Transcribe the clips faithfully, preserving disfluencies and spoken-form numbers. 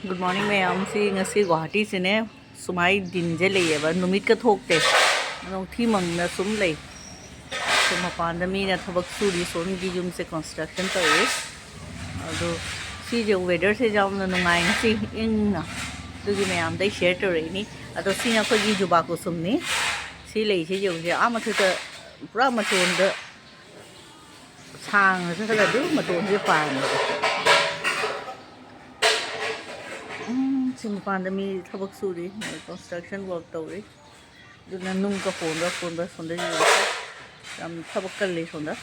Good morning ꯃꯌꯥꯝꯁꯤ꯫ ꯉꯁꯤ ꯒꯨꯋꯥꯍꯥꯇꯤꯁꯤꯅꯦ ꯁꯨꯃꯥꯏ ꯗꯤꯟꯁꯦ ꯂꯩꯌꯦꯕ, ꯅꯨꯃꯤꯠꯀ ꯊꯣꯛꯇꯦ, ꯅꯣꯡꯊꯤ ꯃꯪꯅ ꯁꯨꯝ ꯂꯩ꯫ ꯁꯤ ꯃꯄꯥꯟꯗ ꯃꯤꯅ ꯊꯕꯛ ꯁꯨꯔꯤ, ꯁꯣꯝꯒꯤ ꯌꯨꯝꯁꯦ construction ꯇꯧꯔꯤ꯫ ꯑꯗꯣ ꯁꯤꯁꯦ weatherꯁꯦ ꯌꯥꯝꯅ ꯅꯨꯡꯉꯥꯏ ꯉꯁꯤ, ꯏꯪꯅ꯫ ꯑꯗꯨꯒꯤ ꯃꯌꯥꯝꯗ ꯑꯩ share ꯇꯧꯔꯛꯏꯅꯤ꯫ ꯑꯗꯣ ꯁꯤꯅ ꯑꯩꯈꯣꯏꯒꯤ ꯖꯨꯕꯥ ꯀꯨꯁꯨꯝꯅꯤ꯫ ꯁꯤ ꯂꯩꯁꯦ ꯌꯦꯡꯉꯨꯁꯦ, ꯑꯥ ꯃꯊꯛꯇ ꯄꯨꯔꯥ ꯃꯇꯣꯟꯗ ꯁꯥꯡꯅ ꯆꯠꯂꯒ ꯑꯗꯨꯝ ꯃꯇꯣꯟꯁꯦ ꯄꯥꯟꯕ꯫ ꯎꯝ, ꯁꯤ ꯃꯄꯥꯟꯗ ꯃꯤ ꯊꯕꯛ ꯁꯨꯔꯤ, ꯃꯣꯏ construction work ꯇꯧꯔꯤ꯫ ꯑꯗꯨꯅ ꯅꯨꯡꯒ ꯍꯣꯟꯕ ꯍꯣꯟꯕ ꯁꯣꯝꯗ ꯌꯦꯡꯉꯨ꯫ ꯌꯥꯝ ꯊꯕꯛ ꯀꯜꯂꯤ ꯁꯣꯝꯗ꯫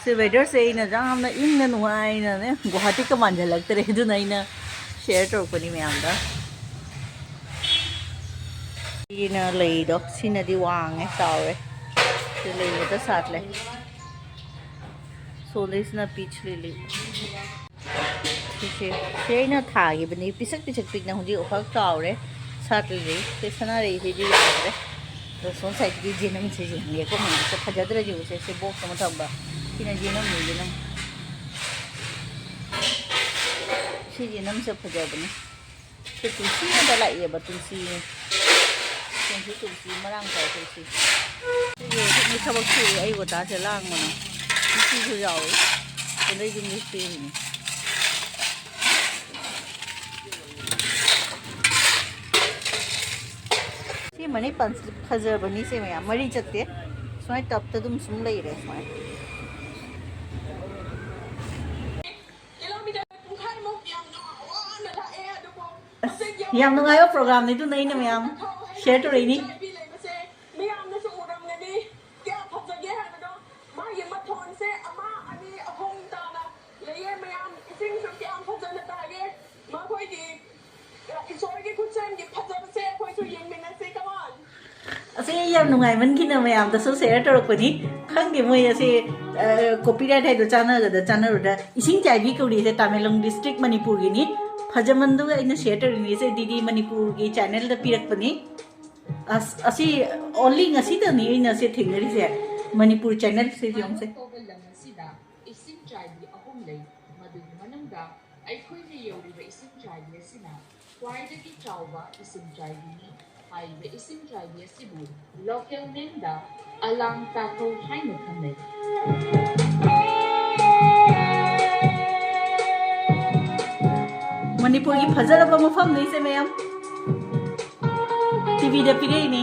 ꯁꯤ weatherꯁꯦ ꯑꯩꯅ ꯌꯥꯝꯅ ꯏꯪꯅ ꯅꯨꯡꯉꯥꯏꯅꯅꯦ, ꯒꯨꯋꯥꯍꯥꯇꯤꯒ ꯃꯥꯟꯁꯤꯜꯂꯛꯇ꯭ꯔꯦ, ꯑꯗꯨꯅ ꯑꯩꯅ share ꯇꯧꯔꯛꯄꯅꯤ ꯃꯌꯥꯝꯗ꯫ ꯁꯤꯅ ꯂꯩꯗꯣ, ꯁꯤꯅꯗꯤ ꯋꯥꯡꯉꯦ, ꯆꯥꯎꯔꯦ꯫ ꯁꯤ ꯂꯩ ꯑꯃꯇ ꯁꯥꯠꯂꯦ꯫ ꯁꯣꯝꯗꯩꯁꯤꯅ peach lily꯫ ꯁꯤꯁꯦ, ꯁꯤ ꯑꯩꯅ ꯊꯥꯈꯤꯕꯅꯤ, ꯄꯤꯁꯛ ꯄꯤꯁꯛ ꯄꯤꯛꯅ, ꯍꯧꯖꯤꯛ ꯑꯣꯐꯔ ꯆꯥꯎꯔꯦ꯫ ꯁꯥꯠꯂꯤꯁꯦ, ꯁꯤ ꯁꯅꯥꯔꯩꯁꯤꯗꯤ ꯌꯥꯗ꯭ꯔꯦ꯫ ꯑꯗꯣ ꯁꯣꯝ sideꯀꯤ ꯖꯦꯅꯝꯁꯦ ꯌꯦꯡꯒꯦꯀꯣ, ꯃꯌꯥꯝꯁꯦ ꯐꯖꯗ꯭ꯔꯁꯦ, ꯎꯁꯦ, ꯁꯤ box ꯑꯃ ꯊꯝꯕ꯫ ꯁꯤꯅ ꯖꯦꯅꯝꯅꯤ, ꯖꯦꯅꯝ꯫ ꯁꯤ ꯖꯦꯅꯝꯁꯦ ꯐꯖꯕꯅꯤ꯫ ꯁꯤ ꯇꯨꯜꯁꯤ ꯉꯥꯛꯇ ꯂꯥꯛꯑꯦꯕ, ꯇꯨꯜꯁꯤ꯫ ꯁꯣꯝꯁꯤ ꯇꯨꯜꯁꯤ ꯃꯔꯥꯡ ꯀꯥꯏ, ꯇꯨꯜꯁꯤ꯫ ꯁꯤꯁꯨ ꯍꯧꯖꯤꯛ ꯃꯤ ꯊꯕꯛ ꯁꯨꯔꯤ, ꯑꯩ ꯑꯣꯖꯥꯁꯦ ꯂꯥꯡꯕꯅ꯫ ꯇꯨꯜꯁꯤꯁꯨ ꯌꯥꯎꯏ꯫ ꯑꯗꯩ ꯌꯨꯝꯗ ꯁꯦꯝꯃꯤꯅꯤ꯫ ꯁꯤ money plant ꯐꯖꯕꯅꯤ, ꯁꯤ ꯃꯌꯥꯝ ꯃꯔꯤ ꯆꯠꯇꯦ꯫ ꯁꯨꯃꯥꯏꯅ tubꯇ ꯑꯗꯨꯝ ꯁꯨꯝ ꯂꯩꯔꯦ ꯁꯨꯃꯥꯏꯅ꯫ ꯀꯤꯂꯣꯃꯤꯇꯔ ꯄꯨꯡꯈꯥꯏꯃꯨꯛ ꯌꯥꯝ ꯋꯥꯅ ꯂꯥꯛꯑꯦ, ꯑꯗꯨꯕꯨ ꯑꯁ, ꯌꯥꯝ ꯅꯨꯡꯉꯥꯏꯕ programꯅꯤ, ꯑꯗꯨꯅ ꯑꯩꯅ ꯃꯌꯥꯝ share ꯇꯧꯔꯛꯏꯅꯤ꯫ ꯆꯥꯏꯕꯤ ꯂꯩꯕꯁꯦ ꯃꯌꯥꯝꯅꯁꯨ ꯎꯔꯝꯒꯅꯤ꯫ ꯀꯌꯥ ꯐꯖꯒꯦ ꯍꯥꯏꯕꯗꯣ, ꯃꯥꯒꯤ ꯃꯊꯣꯟꯁꯦ ꯑꯃ, ꯑꯅꯤ, ꯑꯍꯨꯝ ꯇꯥꯅ ꯂꯩꯌꯦ꯫ ꯃꯌꯥꯝ ꯏꯁꯤꯡꯁꯨ ꯀꯌꯥꯝ ꯐꯖꯅ ꯇꯥꯒꯦ꯫ ꯃꯈꯣꯏꯒꯤ ꯏꯁꯣꯔꯒꯤ ꯈꯨꯠꯁꯦꯝꯒꯤ ꯐꯖꯕꯁꯦ ꯑꯩꯈꯣꯏꯁꯨ ꯌꯦꯡꯃꯤꯟꯅꯁꯦ꯫ Come on꯫ ꯑꯁꯤ ꯌꯥꯝ ꯅꯨꯡꯉꯥꯏꯃꯟꯈꯤꯅ ꯃꯌꯥꯝꯗꯁꯨ share ꯇꯧꯔꯛꯄꯅꯤ꯫ ꯈꯪꯗꯦ ꯃꯣꯏ ꯑꯁꯤ, ꯑ, copyright ꯍꯥꯏꯗꯣ ꯆꯥꯟꯅꯒꯗ ꯆꯥꯟꯅꯔꯨꯗ꯫ ꯏꯁꯤꯡ ꯆꯥꯏꯕꯤ ꯀꯧꯔꯤꯁꯦ ꯇꯥꯃꯦꯡꯂꯣꯡ district ꯃꯅꯤꯄꯨꯔꯒꯤꯅꯤ꯫ ꯐꯖꯃꯟꯗꯨꯒ ꯑꯩꯅ share ꯇꯧꯔꯤꯅꯤꯁꯦ, ꯗꯤꯗꯤ ꯃꯅꯤꯄꯨꯔꯒꯤ channelꯗ ꯄꯤꯔꯛꯄꯅꯤ꯫ ꯑꯁ, ꯑꯁꯤ only ꯉꯁꯤꯗꯅꯤ ꯑꯩꯅ ꯁꯤ ꯊꯦꯡꯅꯔꯤꯁꯦ, ꯃꯅꯤꯄꯨꯔ channelꯁꯦ ꯌꯦꯡꯉꯨꯁꯦ꯫ ꯇꯧꯕ ꯂꯝ ꯑꯁꯤꯗ ꯏꯁꯤꯡ ꯆꯥꯏꯕꯤ ꯑꯍꯨꯝ ꯂꯩ, ꯃꯗꯨꯒꯤ ꯃꯅꯨꯡꯗ ꯑꯩꯈꯣꯏꯅ ꯌꯧꯔꯤꯕ ꯏꯁꯤꯡ ꯆꯥꯏꯕꯤ ꯑꯁꯤꯅ ꯈ꯭ꯋꯥꯏꯗꯒꯤ ꯆꯥꯎꯕ ꯏꯁꯤꯡ ꯆꯥꯏꯕꯤꯅꯤ꯫ ꯍꯥꯏꯔꯤꯕ ꯏꯁꯤꯡ ꯆꯥꯏꯕꯤ ꯑꯁꯤꯕꯨ ꯂꯣꯀꯦꯜ ꯅꯦꯝꯗ ꯑꯂꯥꯡ ꯇꯥꯈꯧ ꯍꯥꯏꯅ ꯈꯪꯅꯩ꯫ ꯃꯅꯤꯄꯨꯔꯒꯤ ꯐꯖꯔꯕ ꯃꯐꯝꯅꯤ ꯏꯆꯦ ꯃꯌꯥꯝ꯫ ꯇꯤꯚꯤꯗ ꯄꯤꯔꯛꯏꯅꯤ꯫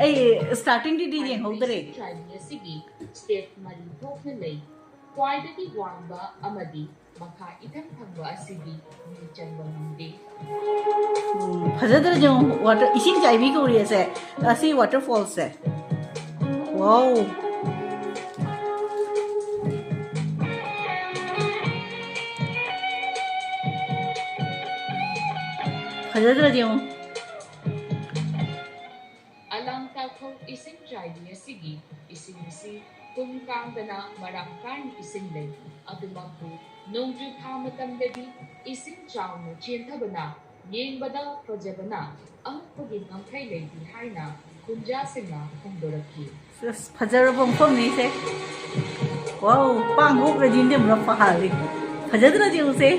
ꯑꯩ ꯁ꯭ꯇꯥꯔꯇꯤꯡꯗꯨꯗꯤ ꯌꯦꯡꯍꯧꯗ꯭ꯔꯦ꯫ ꯏꯁꯤꯡ ꯆꯥꯏꯕꯤ ꯑꯁꯤꯒꯤ ꯁ꯭ꯇꯦꯞ ꯃꯔꯤ ꯊꯣꯛꯅ ꯂꯩ꯫ ꯈ꯭ꯋꯥꯏꯗꯒꯤ ꯋꯥꯡꯕ ꯑꯃꯗꯤ ꯃꯈꯥ ꯏꯊꯪ ꯊꯪꯕ ꯑꯁꯤꯗꯤ ꯃꯤ ꯆꯪꯕ ꯉꯝꯗꯦ꯫ ꯎꯝ, ꯐꯖꯗ꯭ꯔꯥ ꯌꯦꯡꯉꯨ, ꯋꯥꯇꯔ, ꯏꯁꯤꯡ ꯆꯥꯏꯕꯤ ꯀꯧꯔꯤ ꯑꯁꯦ, ꯑꯁꯤ ꯋꯥꯇꯔꯐꯣꯜꯁꯦ꯫ ꯋꯥꯎ꯫ ꯐꯖꯗ꯭ꯔꯗꯤ ꯌꯦꯡꯉꯨ꯫ ꯑꯂꯥꯡ ꯇꯥꯈꯧ ꯏꯁꯤꯡ ꯆꯥꯏꯕꯤ ꯑꯁꯤꯒꯤ ꯏꯁꯤꯡ ꯑꯁꯤ ꯀꯨꯝ ꯀꯥꯡꯗꯅ ꯃꯔꯥꯡ ꯀꯥꯏꯅ ꯏꯁꯤꯡ ꯂꯩ꯫ ꯑꯗꯨꯃꯛꯄꯨ ꯅꯣꯡꯖꯨ ꯊꯥ ꯃꯇꯝꯗꯗꯤ ꯏꯁꯤꯡ ꯆꯥꯎꯅ ꯆꯦꯟꯊꯕꯅ ꯌꯦꯡꯕꯗ ꯐꯖꯕꯅ ꯑꯉꯛꯄꯒꯤ ꯉꯝꯈꯩ ꯂꯩꯇꯦ ꯍꯥꯏꯅ ꯈꯨꯟꯖꯥꯁꯤꯡꯅ ꯐꯣꯡꯗꯣꯔꯛꯈꯤ꯫ ꯑꯁ, ꯐꯖꯔꯕ ꯃꯐꯝꯅꯤꯁꯦ꯫ ꯋꯥꯎ, ꯄꯥꯡ ꯍꯧꯈ꯭ꯔꯗꯤ ꯅꯦꯝꯔꯞꯄ ꯍꯥꯜꯂꯤ꯫ ꯐꯖꯗ꯭ꯔꯗꯤ ꯎꯁꯦ꯫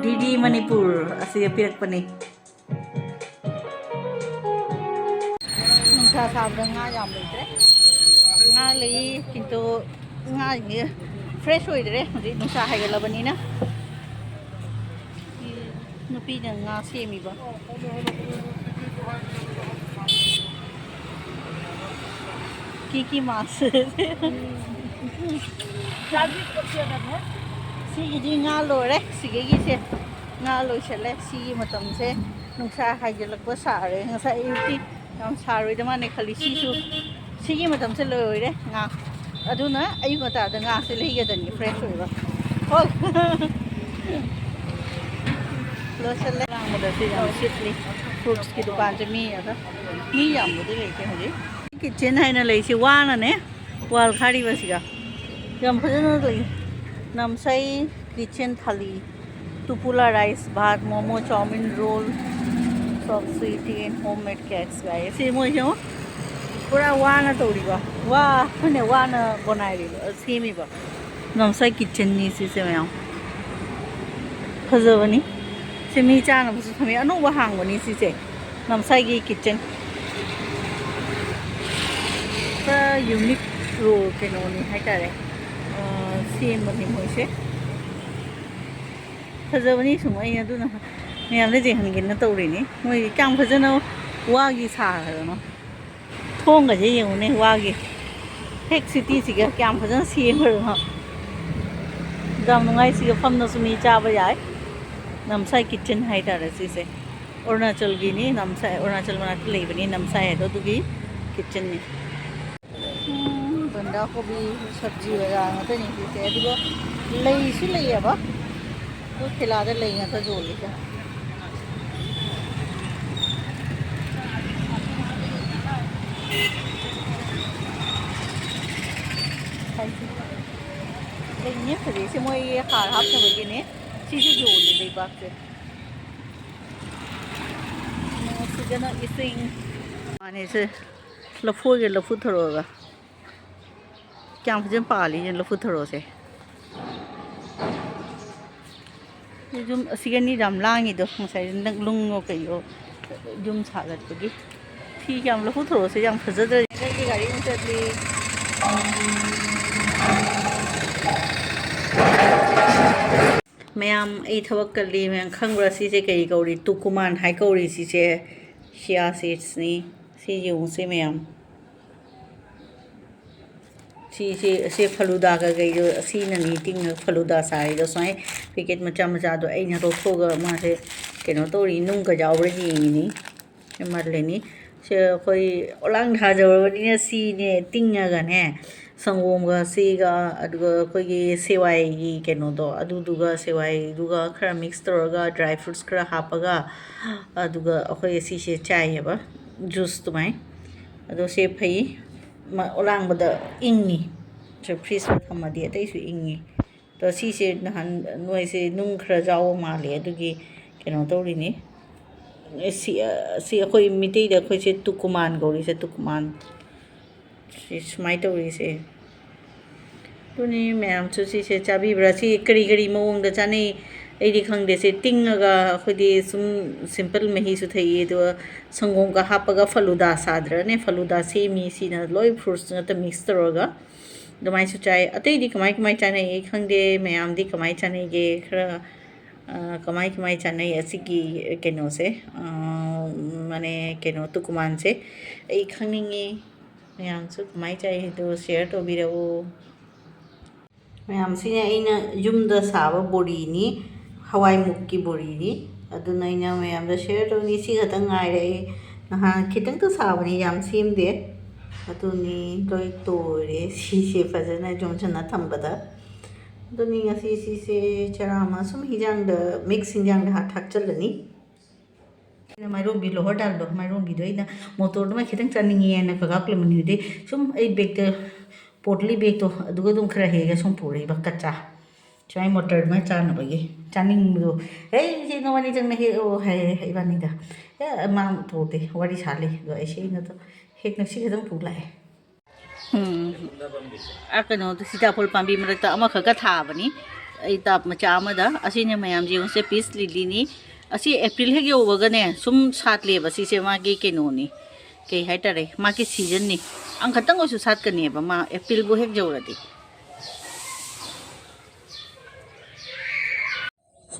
ꯗꯤꯗꯤ ꯃꯅꯤꯄꯨꯔ ꯑꯁꯤꯗ ꯄꯤꯔꯛꯄꯅꯤ꯫ ꯅꯨꯡꯁꯥ ꯁꯥꯕꯗ ꯉꯥ ꯌꯥꯝ ꯂꯩꯇ꯭ꯔꯦ꯫ ꯉꯥ ꯂꯩ, ꯀꯤꯟꯇꯨ ꯉꯥꯁꯤꯡꯁꯦ ꯐ꯭ꯔꯦꯁ ꯑꯣꯏꯗ꯭ꯔꯦ ꯍꯧꯖꯤꯛ ꯅꯨꯡꯁꯥ ꯍꯥꯏꯒꯠꯂꯕꯅꯤꯅ꯫ ꯅꯨꯄꯤꯅ ꯉꯥ ꯁꯦꯝꯃꯤꯕ꯫ ꯀꯤ ꯀꯤ ꯃꯥꯁ꯫ ꯁꯤꯒꯤꯗꯤ ꯉꯥ ꯂꯣꯏꯔꯦ, ꯁꯤꯒꯤꯁꯦ ꯉꯥ ꯂꯣꯏꯁꯜꯂꯦ꯫ ꯁꯤꯒꯤ ꯃꯇꯝꯁꯦ ꯅꯨꯡꯁꯥ ꯍꯥꯏꯒꯠꯂꯛꯄ ꯁꯥꯔꯦ꯫ ꯉꯁꯥꯏ ꯑꯌꯨꯛꯇꯤ ꯌꯥꯝ ꯁꯥꯔꯣꯏꯗ ꯃꯥꯅꯦ ꯈꯜꯂꯤ꯫ ꯁꯤꯁꯨ, ꯁꯤꯒꯤ ꯃꯇꯝꯁꯦ ꯂꯣꯏꯔꯦ ꯉꯥ꯫ ꯑꯗꯨꯅ ꯑꯌꯨꯛ ꯉꯟꯇꯥꯗ ꯉꯥꯁꯦ ꯂꯩꯒꯗꯕꯅꯤ, ꯐ꯭ꯔꯦꯁ ꯑꯣꯏꯕ꯫ ꯍꯣꯏ꯫ ꯂꯣꯏꯁꯜꯂꯦ꯫ ꯂꯥꯡꯕꯗꯁꯨ ꯌꯥꯝ ꯁꯤꯠꯂꯤ꯫ ꯐ꯭ꯔꯨꯠꯁꯀꯤ ꯗꯨꯀꯥꯟꯁꯦ ꯃꯤ ꯑꯗ, ꯃꯤ ꯌꯥꯝꯕꯨꯗꯤ ꯂꯩꯇꯦ ꯍꯧꯖꯤꯛ꯫ ꯀꯤꯠꯆꯦꯟ ꯍꯥꯏꯅ ꯂꯩꯁꯦ ꯋꯥꯅꯅꯦ ꯋꯥꯜ ꯈꯥꯔꯤꯕꯁꯤꯒ꯫ ꯌꯥꯝ ꯐꯖꯅ ꯂꯩ꯫ ꯅꯝꯁꯩ kitchen ꯊꯥꯂꯤ꯫ Supula rice, bhat, momo, chowmein, roll, soft sweetie and homemade cakes ꯒꯥꯏꯌꯦ꯫ ꯁꯤ ꯃꯣꯏꯁꯦ ꯌꯦꯡꯉꯣ, ꯄꯨꯔꯥ ꯋꯥꯅ ꯇꯧꯔꯤꯕ, ꯋꯥꯅꯦ, ꯋꯥꯅ ꯕꯣꯅꯥꯏꯔꯤꯕ, ꯁꯦꯝꯃꯤꯕ꯫ ꯅꯝꯁꯥꯏ ꯀꯤꯠꯆꯟꯅꯤ ꯁꯤꯁꯦ ꯃꯌꯥꯝ꯫ ꯐꯖꯕꯅꯤ꯫ ꯁꯤ ꯃꯤ ꯆꯥꯅꯕꯁꯨ ꯊꯝꯃꯤ꯫ ꯑꯅꯧꯕ ꯍꯥꯡꯕꯅꯤ ꯁꯤꯁꯦ꯫ ꯅꯝꯁꯥꯏꯒꯤ ꯀꯤꯠꯆꯟ꯫ ꯈꯔ ꯌꯨꯅꯤꯛ ꯔꯣꯜ ꯀꯩꯅꯣꯅꯤ ꯍꯥꯏꯇꯥꯔꯦ꯫ ꯑ, ꯁꯦꯝꯕꯅꯤ ꯃꯣꯏꯁꯦ꯫ ꯐꯖꯕꯅꯤ ꯁꯨꯝ, ꯑꯩ ꯑꯗꯨꯅ ꯃꯌꯥꯝꯗ ꯌꯦꯡꯍꯟꯒꯦꯅ ꯇꯧꯔꯤꯅꯤ꯫ ꯃꯣꯏ ꯀꯌꯥꯝ ꯐꯖꯅ ꯋꯥꯒꯤ ꯁꯥꯈ꯭ꯔꯕꯅꯣ꯫ ꯊꯣꯡꯒꯁꯦ ꯌꯦꯡꯉꯨꯅꯦ, ꯋꯥꯒꯤ꯫ ꯍꯦꯛ ꯁꯤꯇꯤꯁꯤꯒ ꯀꯌꯥꯝ ꯐꯖꯅ ꯁꯦꯝꯈ꯭ꯔꯕꯅꯣ꯫ ꯌꯥꯝ ꯅꯨꯡꯉꯥꯏ, ꯁꯤꯒ ꯐꯝꯗꯁꯨ ꯃꯤ ꯆꯥꯕ ꯌꯥꯏ꯫ ꯅꯝꯁꯥꯏ ꯀꯤꯠꯆꯟ ꯍꯥꯏꯇꯥꯔꯦ ꯁꯤꯁꯦ꯫ ꯑꯔꯨꯅꯥꯆꯜꯒꯤꯅꯤ, ꯅꯝꯁꯥꯏ, ꯑꯔꯨꯅꯥꯆꯜ ꯃꯅꯥꯛꯇ ꯂꯩꯕꯅꯤ ꯅꯝꯁꯥꯏ ꯍꯥꯏꯗꯣ, ꯑꯗꯨꯒꯤ ꯀꯤꯠꯆꯟꯅꯤ꯫ ꯎꯝ, ꯕꯟꯗꯥ ꯀꯣꯕꯤ ꯁꯕꯖꯤ ꯕꯖꯥꯔ ꯉꯥꯛꯇꯅꯤ ꯁꯤꯁꯦ꯫ ꯑꯗꯨꯒ ꯂꯩꯁꯨ ꯂꯩꯌꯦꯕ꯫ ꯑꯗꯨ ꯊꯦꯂꯥꯗ ꯂꯩ ꯉꯥꯛꯇ ꯌꯣꯜꯂꯤꯁꯦ꯫ ꯂꯩꯅꯦ ꯐꯖꯩꯁꯦ, ꯃꯣꯏꯒꯤ ꯍꯥꯔ ꯍꯥꯞꯇꯕꯒꯤꯅꯦ꯫ ꯁꯤꯁꯨ ꯌꯣꯜꯂꯤ ꯂꯩꯕꯥꯛꯁꯦ꯫ ꯁꯤꯗꯅ ꯏꯁꯤꯡ꯫ ꯃꯥꯅꯦ, ꯁꯦ ꯂꯐꯣꯏꯒ ꯂꯐꯨ ꯊꯔꯣꯒ꯫ ꯀꯌꯥꯝ ꯐꯖꯅ ꯄꯥꯜꯂꯤ ꯌꯦꯡꯉꯨ ꯂꯐꯨ ꯊꯔꯣꯁꯦ꯫ ꯌꯨꯝ ꯑꯁꯤꯒꯅꯤ ꯌꯥꯝ ꯂꯥꯡꯉꯤꯗꯣ, ꯉꯁꯥꯏ ꯅꯪ ꯂꯨꯡꯉꯣ ꯀꯩꯌꯣ ꯌꯨꯝ ꯁꯥꯒꯠꯄꯒꯤ꯫ ꯐꯤ ꯌꯥꯝ ꯂꯐꯨ ꯊꯔꯣꯁꯦ ꯌꯥꯝ ꯐꯖꯗ꯭ꯔꯦ꯫ ꯅꯪꯒꯤ ꯒꯥꯔꯤ ꯑꯃꯨꯛ ꯆꯠꯂꯤ꯫ ꯃꯌꯥꯝ, ꯑꯩ ꯊꯕꯛ ꯀꯜꯂꯤ ꯃꯌꯥꯝ ꯈꯪꯕ꯭ꯔꯥ? ꯁꯤꯁꯦ ꯀꯔꯤ ꯀꯧꯔꯤ? ꯇꯨꯀꯨꯃꯥꯟ ꯍꯥꯏ ꯀꯧꯔꯤ ꯁꯤꯁꯦ꯫ ꯆꯤꯌꯥ ꯁꯤꯗ꯭ꯁꯅꯤ꯫ ꯁꯤ ꯌꯦꯡꯉꯨꯁꯦ ꯃꯌꯥꯝ꯫ ꯁꯤꯁꯦ, ꯑꯁꯦ ꯐꯂꯨꯗꯥ ꯀꯩꯀꯩꯗꯣ ꯑꯁꯤꯅꯅꯤ ꯇꯤꯡꯉꯒ ꯐꯂꯨꯗꯥ ꯁꯥꯔꯤꯗꯣ꯫ ꯁꯨꯃꯥꯏꯅ ꯄꯦꯀꯦꯠ ꯃꯆꯥ ꯃꯆꯥꯗꯣ ꯑꯩꯅ ꯂꯧꯊꯣꯛꯑꯒ ꯃꯥꯁꯦ ꯀꯩꯅꯣ ꯇꯧꯔꯤ, ꯅꯨꯡꯒ ꯌꯥꯎꯕ꯭ꯔꯥ ꯌꯦꯡꯉꯤꯅꯤ꯫ ꯁꯤ ꯃꯥꯂꯦꯅꯤ꯫ ꯁꯦ ꯑꯩꯈꯣꯏ ꯑꯣꯂꯥꯡ ꯊꯥꯖꯔꯕꯅꯤꯅ ꯁꯤꯅꯦ ꯇꯤꯡꯉꯒꯅꯦ, ꯁꯪꯒꯣꯝꯒ ꯁꯤꯒ, ꯑꯗꯨꯒ ꯑꯩꯈꯣꯏꯒꯤ ꯁꯦꯋꯥꯏꯒꯤ ꯀꯩꯅꯣꯗꯣ, ꯑꯗꯨꯗꯨꯒ ꯁꯦꯋꯥꯏꯗꯨꯒ ꯈꯔ ꯃꯤꯛꯁ ꯇꯧꯔꯒ, ꯗ꯭ꯔꯥꯏ ꯐ꯭ꯔꯨꯠꯁ ꯈꯔ ꯍꯥꯞꯄꯒ, ꯑꯗꯨꯒ ꯑꯩꯈꯣꯏ ꯁꯤꯁꯦ ꯆꯥꯏꯌꯦꯕ, ꯖꯨꯁ ꯑꯗꯨꯃꯥꯏ꯫ ꯑꯗꯣ ꯁꯦ ꯐꯩ, ꯃ-, ꯑꯣꯂꯥꯡꯕꯗ ꯏꯪꯉꯤ꯫ ꯁꯦ ꯐ꯭ꯔꯤꯖꯇ ꯊꯝꯃꯗꯤ ꯑꯇꯩꯁꯨ ꯏꯪꯉꯤ꯫ ꯑꯗꯣ ꯁꯤꯁꯦ ꯅꯍꯥꯟ ꯅꯣꯏꯁꯦ ꯅꯨꯡ ꯈꯔ ꯌꯥꯎꯕ ꯃꯥꯜꯂꯦ, ꯑꯗꯨꯒꯤ ꯀꯩꯅꯣ ꯇꯧꯔꯤꯅꯤ꯫ ꯁꯤ, ꯁꯤ ꯑꯩꯈꯣꯏ ꯃꯤꯇꯩꯗ ꯑꯩꯈꯣꯏꯁꯦ ꯇꯨꯀꯨꯃꯥꯟ ꯀꯧꯔꯤꯁꯦ, ꯇꯨꯀꯨꯃꯥꯟ꯫ ꯁꯤ ꯁꯨꯃꯥꯏꯅ ꯇꯧꯔꯤꯁꯦ꯫ ꯑꯗꯨꯅꯤ ꯃꯌꯥꯝꯁꯨ ꯁꯤꯁꯦ ꯆꯥꯕꯤꯕ꯭ꯔꯥ? ꯁꯤ ꯀꯔꯤ ꯀꯔꯤ ꯃꯑꯣꯡꯗ ꯆꯥꯅꯩ? ꯑꯩꯗꯤ ꯈꯪꯗꯦ꯫ ꯁꯤ ꯇꯤꯡꯉꯒ ꯑꯩꯈꯣꯏꯗꯤ ꯁꯨꯝ simple ꯃꯍꯤꯁꯨ ꯊꯛꯏ, ꯑꯗꯨꯒ ꯁꯪꯒꯣꯝꯒ ꯍꯥꯞꯄꯒ ꯐꯂꯨꯗꯥ ꯁꯥꯗ꯭ꯔꯅꯦ? ꯐꯂꯨꯗꯥ ꯁꯦꯝꯃꯤ꯫ ꯁꯤꯅ ꯂꯣꯏ fruits ꯉꯥꯛꯇ mix ꯇꯧꯔꯒ ꯑꯗꯨꯃꯥꯏꯅꯁꯨ ꯆꯥꯏ꯫ ꯑꯇꯩꯗꯤ ꯀꯃꯥꯏ ꯀꯃꯥꯏ ꯆꯥꯅꯩ ꯑꯩ ꯈꯪꯗꯦ꯫ ꯃꯌꯥꯝꯗꯤ ꯀꯃꯥꯏ ꯆꯥꯅꯩꯒꯦ? ꯈꯔ, ꯑ, ꯀꯃꯥꯏ ꯀꯃꯥꯏ ꯆꯥꯅꯩ ꯑꯁꯤꯒꯤ ꯀꯩꯅꯣꯁꯦ, ꯑ, ꯃꯥꯅꯦ, ꯀꯩꯅꯣ, ꯇꯨꯀꯨꯃꯥꯟꯁꯦ ꯑꯩ ꯈꯪꯅꯤꯡꯉꯤ꯫ ꯃꯌꯥꯝꯁꯨ ꯀꯃꯥꯏ ꯆꯥꯏ ꯍꯥꯏꯗꯣ share ꯇꯧꯕꯤꯔꯛꯎ꯫ ꯃꯌꯥꯝꯁꯤꯅ ꯑꯩꯅ ꯌꯨꯝꯗ ꯁꯥꯕ ꯕꯣꯔꯤꯅꯤ, ꯍꯋꯥꯏꯃꯨꯛꯀꯤ ꯕꯣꯔꯤꯅꯤ꯫ ꯑꯗꯨꯅ ꯑꯩꯅ ꯃꯌꯥꯝꯗ share ꯇꯧꯅꯤ꯫ ꯁꯤ ꯈꯛꯇꯪ ꯉꯥꯏꯔꯦ꯫ ꯑꯩ ꯅꯍꯥꯟ ꯈꯤꯇꯪꯇ ꯁꯥꯕꯅꯤ, ꯌꯥꯝ ꯁꯦꯝꯗꯦ꯫ ꯑꯗꯨꯅꯤ ꯂꯣꯏ ꯇꯣꯏꯔꯦ꯫ ꯁꯤꯁꯦ ꯐꯖꯅ ꯌꯣꯝꯁꯤꯟꯅ ꯊꯝꯕꯗ꯫ ꯑꯗꯨꯅꯤ ꯉꯁꯤ ꯁꯤꯁꯦ ꯆꯔꯥ ꯑꯃ ꯁꯨꯝ ꯍꯤꯟꯖꯥꯡꯗ, mix ꯍꯤꯟꯖꯥꯡꯗ ꯍꯥ-, ꯊꯥꯛꯆꯜꯂꯅꯤ꯫ ꯑꯩꯅ ꯃꯥꯏꯔꯣꯡꯕꯤ ꯂꯣꯍꯔ ꯗꯥꯜꯗꯣ, ꯃꯥꯏꯔꯣꯡꯕꯤꯗꯣ ꯑꯩꯅ ꯃꯣꯇꯣꯔꯗꯨꯃ ꯈꯤꯇꯪ ꯆꯥꯅꯤꯡꯉꯦꯅ ꯀꯀꯥ ꯀꯨꯂꯃꯅꯤꯗꯩ ꯁꯨꯝ ꯑꯩ bag ꯇ, ꯄꯣꯠꯂꯤ bag ꯇꯣ ꯑꯗꯨꯒ ꯑꯗꯨꯝ ꯈꯔ ꯍꯦꯛꯑꯒ ꯁꯨꯝ ꯄꯨꯔꯛꯏꯕ ꯀꯆꯥ꯫ ꯁꯨꯃꯥꯏꯅ ꯃꯣꯇꯣꯔꯗꯨꯃꯥꯏꯅ ꯆꯥꯅꯕꯒꯤ ꯆꯥꯅꯤꯡꯕꯗꯣ, "ꯑꯩ ꯁꯤ ꯅꯉꯣꯟꯗ ꯆꯪꯅ ꯍꯦꯛꯑꯣ" ꯍꯥꯏꯔꯦ ꯏꯕꯥꯅꯤꯗ꯫ ꯑꯦ, ꯃꯥ ꯇꯣꯛꯇꯦ, ꯋꯥꯔꯤ ꯁꯥ ꯂꯩ꯫ ꯑꯗꯣ ꯑꯩꯁꯦ ꯑꯩꯅ ꯇꯣ ꯍꯦꯛ ꯅꯨꯡꯁꯤ ꯈꯤꯇꯪ ꯄꯨ ꯂꯥꯛꯑꯦ꯫ ꯎꯝ꯫ ꯑꯥ, ꯀꯩꯅꯣꯗꯣ, ꯁꯤꯇꯥꯐꯣꯜ ꯄꯥꯝꯕꯤ ꯃꯔꯛꯇ ꯑꯃꯈꯛꯀ ꯊꯥꯕꯅꯤ꯫ ꯑꯩ tub ꯃꯆꯥ ꯑꯃꯗ꯫ ꯑꯁꯤꯅ ꯃꯌꯥꯝ ꯌꯦꯡꯉꯨꯁꯦ, peace lily ꯅꯤ꯫ ꯑꯁꯤ April ꯍꯦꯛ ꯌꯧꯕꯒꯅꯦ, ꯁꯨꯝ ꯁꯥꯠꯂꯦꯕ꯫ ꯁꯤꯁꯦ ꯃꯥꯒꯤ ꯀꯩꯅꯣꯅꯤ, ꯀꯩ ꯍꯥꯏꯇꯥꯔꯦ, ꯃꯥꯒꯤ season ꯅꯤ꯫ ꯑꯃꯈꯛꯇꯪ ꯑꯣꯏꯁꯨ ꯁꯥꯠꯀꯅꯦꯕ ꯃꯥ April ꯕꯨ ꯍꯦꯛ ꯌꯧꯔꯗꯤ꯫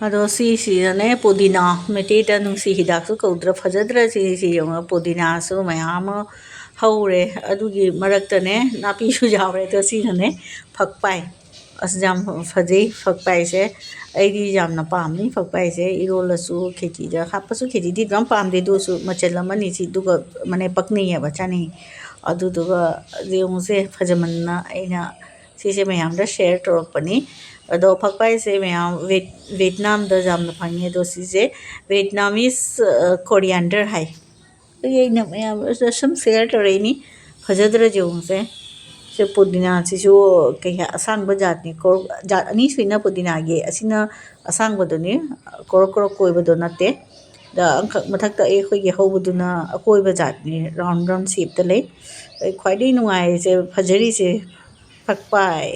ꯑꯗꯣ ꯁꯤꯁꯤꯗꯅꯦ ꯄꯨꯗꯤꯅꯥ, ꯃꯩꯇꯩꯗ ꯅꯨꯡꯁꯤ ꯍꯤꯗꯥꯛꯁꯨ ꯀꯧꯗ꯭ꯔꯥ, ꯐꯖꯗ꯭ꯔꯥ? ꯁꯤꯁꯤ ꯌꯦꯡꯉꯣ, ꯄꯨꯗꯤꯅꯥꯁꯨ ꯃꯌꯥꯝ ꯑꯃ ꯍꯧꯔꯦ꯫ ꯑꯗꯨꯒꯤ ꯃꯔꯛꯇꯅꯦ ꯅꯥꯄꯤꯁꯨ ꯌꯥꯎꯔꯦ꯫ ꯑꯗꯣ ꯁꯤꯅꯅꯦ ꯐꯛꯄꯥꯏ꯫ ꯑꯁ, ꯌꯥꯝ ꯐꯖꯩ ꯐꯛꯄꯥꯏꯁꯦ꯫ ꯑꯩꯗꯤ ꯌꯥꯝꯅ ꯄꯥꯝꯃꯤ ꯐꯛꯄꯥꯏꯁꯦ꯫ ꯏꯔꯣꯜꯂꯁꯨ, ꯈꯦꯆꯤꯗ ꯍꯥꯞꯄꯁꯨ, ꯈꯦꯆꯤꯗꯤ ꯑꯗꯨꯝ ꯄꯥꯝꯗꯦ, ꯑꯗꯨ ꯑꯣꯏꯔꯁꯨ ꯃꯆꯜ ꯑꯃꯅꯤ ꯁꯤ, ꯑꯗꯨꯒ ꯃꯅꯦ ꯄꯛꯅꯩꯌꯦꯕ, ꯆꯥꯅꯩ꯫ ꯑꯗꯨꯗꯨꯒ ꯌꯦꯡꯉꯨꯁꯦ, ꯐꯖꯃꯟꯅ ꯑꯩꯅ ꯁꯤꯁꯦ ꯃꯌꯥꯝꯗ share ꯇꯧꯔꯛꯄꯅꯤ꯫ ꯑꯗꯣ ꯐꯛꯄꯥꯏꯁꯦ ꯃꯌꯥꯝ ꯚꯦꯠ-, ꯚꯦꯠꯅꯥꯝꯗ ꯌꯥꯝꯅ ꯐꯪꯉꯤ꯫ ꯑꯗꯣ ꯁꯤꯁꯦ Vietnamese, ꯑ, coriander ꯍꯥꯏ꯫ ꯑꯗꯨꯒꯤ ꯑꯩꯅ ꯃꯌꯥꯝꯗ ꯁꯨꯝ share ꯇꯧꯔꯛꯏꯅꯤ꯫ ꯐꯖꯗ꯭ꯔꯥ ꯌꯦꯡꯉꯨꯁꯦ꯫ ꯄꯨꯗꯤꯅꯥꯁꯤꯁꯨ ꯀꯩ ꯍꯥꯏ, ꯑꯁꯥꯡꯕ ꯖꯥꯠꯅꯤ꯫ ꯀꯣꯔ-, ꯖꯥꯠ ꯑꯅꯤ ꯁꯨꯏꯅ ꯄꯨꯗꯤꯅꯥꯒꯤ꯫ ꯑꯁꯤꯅ ꯑꯁꯥꯡꯕꯗꯨꯅꯤ, ꯀꯣꯔꯣꯛ ꯀꯣꯔꯣꯛ ꯀꯣꯏꯕꯗꯣ ꯅꯠꯇꯦ꯫ ꯑꯗ ꯑꯃꯈꯛ ꯃꯊꯛꯇ ꯑꯩꯈꯣꯏꯒꯤ ꯍꯧꯕꯗꯨꯅ ꯑꯀꯣꯏꯕ ꯖꯥꯠꯅꯤ, round round shapeꯇ ꯂꯩ꯫ ꯑꯩ ꯈ꯭ꯋꯥꯏꯗꯒꯤ ꯅꯨꯡꯉꯥꯏꯔꯤꯁꯦ, ꯐꯖꯔꯤꯁꯦ, ꯐꯛꯄꯥꯏ꯫